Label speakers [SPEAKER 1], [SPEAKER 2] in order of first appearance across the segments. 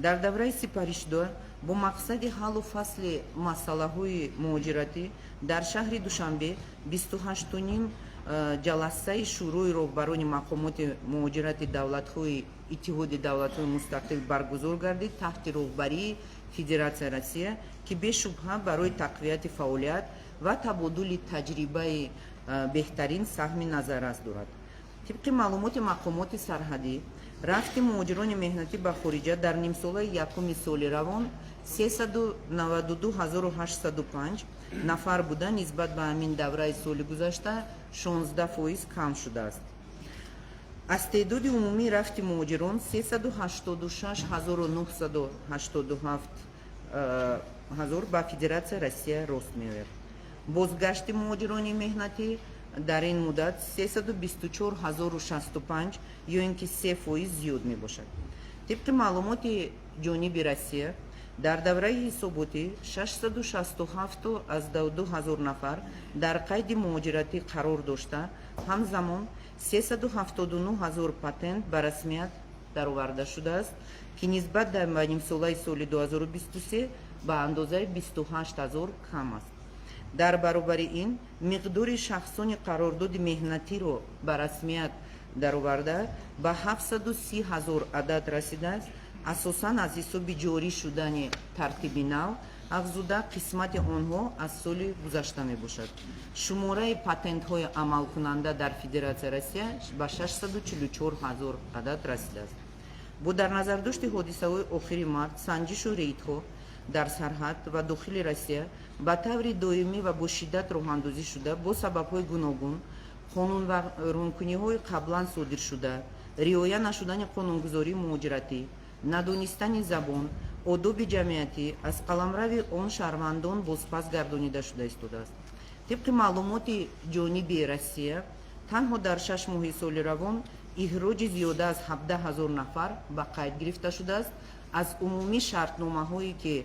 [SPEAKER 1] Дар давраи сипаришуда бо мақсади ҳаллу фасли масъалаҳои муҳоҷиратӣ дар шаҳри Душанбе 28-ним ҷаласаи Шӯрои роҳбарони мақомоти муҳоҷирати давлатҳои Иттиҳоди Давлатҳои Мустақил баргузор гардид таҳти роҳбарии Федератсияи Россия, ки бешубҳа барои тақвияти фаъолият ва табодули таҷрибаи беҳтарин саҳми назаррас дорад. Тибқи маълумоти мақомоти сарҳадӣ, рафти муҳоҷирони меҳнатӣ ба хориҷа дар нимсолаи якуми соли равон 392 805 нафар буда, нисбат ба ҳамин давраи соли гузашта 16% кам шудааст. Аз теъдоди умумии рафти муҳоҷирон 386 987 ҳазор ба Федератсияи Россия рост меояд. Бозгашти муҳоҷирони меҳнатӣ дар ин муддат 324 065 ё ин ки 3% зиёд мебошад. Тибқи маълумоти ҷониби Россия, дар давраи ҳисоботӣ 667,2 ҳазор нафар дар қайди муҳоҷиратӣ қарор дошта, ҳамзамон 379 ҳазор патент ба расмият дароварда шудааст, ки нисбат ба нимсолаи соли 2023 ба андозаи 28 ҳазор кам аст. Дар баробари ин, миқдори шахсони қарордоди меҳнатиро ба расмият дароварда ба 730 ҳазор адад расидааст. Асосан аз ҳисоби ҷорӣ шудани тартиби нав афзуда, қисмати онҳо аз соли гузашта мебошад. Шумораи патентҳои амалкунанда дар Федератсияи Россия ба 644 ҳазор адад расидааст. Бо дар назардошти ҳодисаҳои охири март, санҷишу рейдҳо дар сарҳад ва дохили Россия ба таври доимӣ ва бо шиддат роҳандозӣ шуда, бо сабабҳои гуногун қонунвайронкуниҳои қаблан содиршуда, риоя нашудани қонунгузории муҳоҷиратӣ, надонистани забон, одоби ҷамъиятӣ аз қаламрави он шаҳрвандон бозпас гардонида шуда истодааст. Тибқи маълумоти ҷониби Россия, танҳо дар 6 моҳи соли равон ихроҷи зиёда аз 17 ҳазор нафар ба қайд гирифта шудааст. Аз умумии шартномаҳое, ки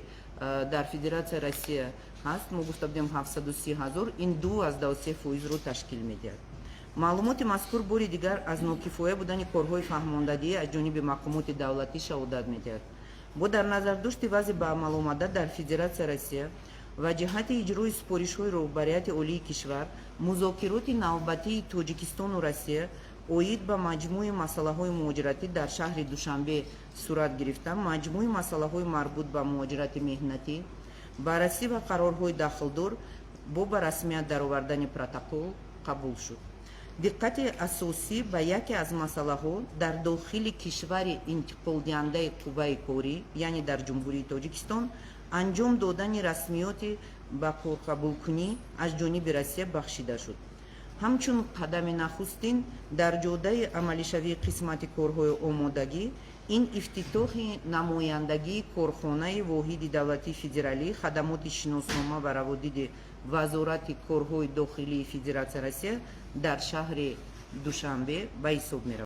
[SPEAKER 1] дар Федератсияи Россия ҳаст, мо гуфта будем, 730 ҳазор, ин 2,3%-ро ташкил медиҳад. Маълумоти мазкур бори дигар аз нокифоя будани корҳои фаҳмондадиҳӣ аз ҷониби мақомоти давлатӣ шаҳодат медиҳад. Бо дар назардошти вазъи ба амал омада дар Федератсияи Россия ва ҷиҳати иҷрои супоришҳои роҳбарияти олии кишвар, музокироти навбатии Тоҷикистону Россия оид ба маҷмӯи масъалаҳои муҳоҷиратӣ дар шаҳри Душанбе сурат гирифта, маҷмӯи масъалаҳои марбут ба муҳоҷирати меҳнатӣ баррасӣ ва қарорҳои дахлдор бо ба расмият даровардани протокол қабул шуд. Диққати асосӣ ба яке аз масъалаҳо дар дохили кишвари интиқолдиҳандаи қувваи корӣ, яъне дар Ҷумҳурии Тоҷикистон, анҷом додани расмиёти ба корқабулкунӣ аз ҷониби Россия бахшида шуд. Ҳамчун қадами нахустин дар ҷодаи амалишавии қисмати корҳои омодагӣ, ин ифтитоҳи намояндагии корхонаи воҳиди давлатии федералӣ хадамоти шиноснома ва раводиди Вазорати корҳои дохилии Федератсияи Россия дар шаҳри Душанбе ба ҳисоб меравад.